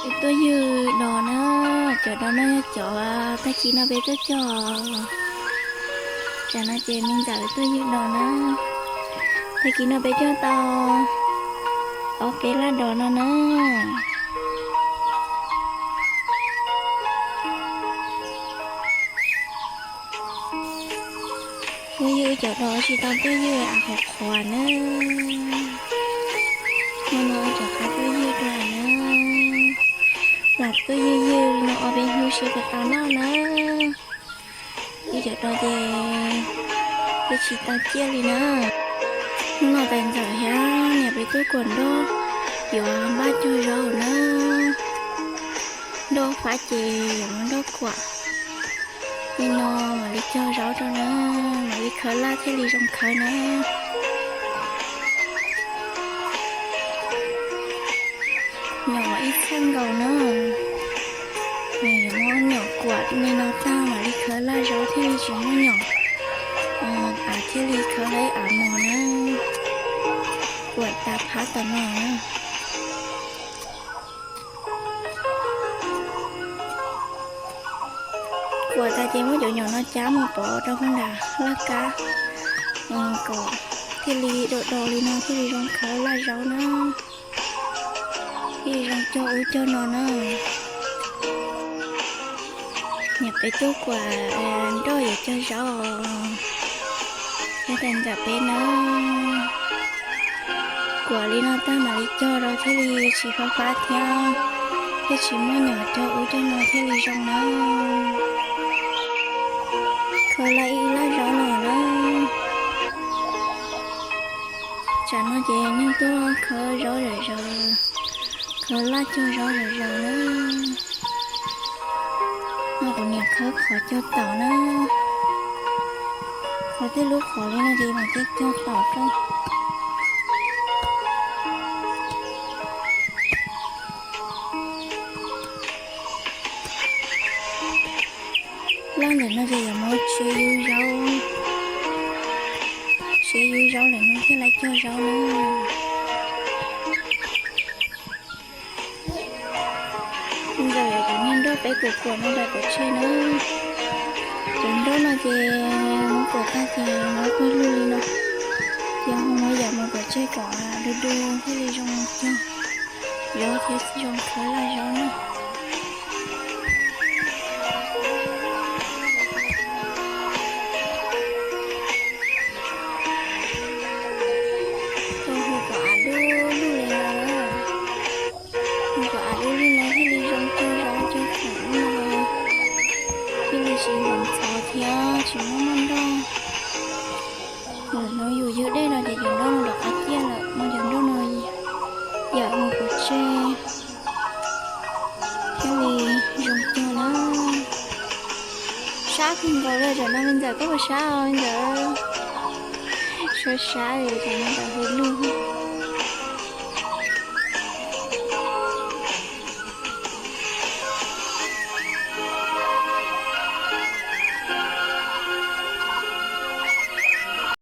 Tuaj ywg dos na, cov dos no yog cov tag kis no peb tuaj cog. Tsam no ces me ntxawm tuaj ywg dos na. Tag kis no peb cog tau ob peb lab dos no na. Tuaj ywg cov dos tsis tau tuaj ywg av qhuav qhuav na. Hnub no rov qab tuaj ywg dua na. Lam tuaj ywg ywg li no ob peb hnub seb puas tau noj na. Ywg cov dos ces twb tsis tau ciaj li na. Hnub no tais ntxawm thiab niam peb tuaj kuam nroj yuav npaj cog zaub na. Nroj fab ces yuav muab nroj kuam. Li no mam li cog zaub rau na, mam li khawb laj thiaj li zoo khawb na. Nyom ib txhiab nkaus na. Yuav muab nyom kuam li no tag mam li khawb laj zaub thiaj li tsis muaj nyom, av thiaj li khawb laj av mos na. Kuam tas phab tom no na. Kuam tas ces muab cov nyom no cab mus pov rau hauv nram laj kab kom thiaj li do do li no thiaj li zoo khawb laj zaub na, thiaj li zoo cog ub cog no na. Niam peb tuaj kuam nroj yuav cog zaub os, thiab tais ntxawm peb na. Kuam li no tag mam li cog rau thiaj li tsis fab fab thiab, thiaj tsis muaj nyom cog ub cog no thiaj li zoo na. Khawb laj ib laj zaub no na. Tsam no ces neeg tuaj khawb zaub zom zaws, khawb laj cog zaub zom zaws na. No kuv niam khawb qhov cog taum na. Khawb tej lub qhov li no ces mam coj cog taum rau. Laj ntawm no ces yuav muab tsev yub zaub, tsev yub zaub lawm no thiaj li cog zaub na. Ntxawm yuav cov niag nroj peb kuam kuam no rau pov tseg na. Cov nroj no ces muab kuam tag ces muab pawg lug li no, ces ho muab yam mus pov tseg kom du du thiaj li zoo cog zaub thiab zoo khawb laj zaub na. Hu kom av dub lug li no, hu kom av dub lug no thiaj li zoo cog zaub cog khoom no, thiaj li tsis ntxhov thiab tsis muaj noj nroj. Ntawm no yus ywg dej no ces cov nroj no rov qab ciaj lawm, muab cov nroj no yam mus pov tseg thiaj li zoo cog na. Sab kawg nkaus li, tam no me ntxawm koj puas sab os me ntxawm? Sab sab li, tam no ntawm hauv lug.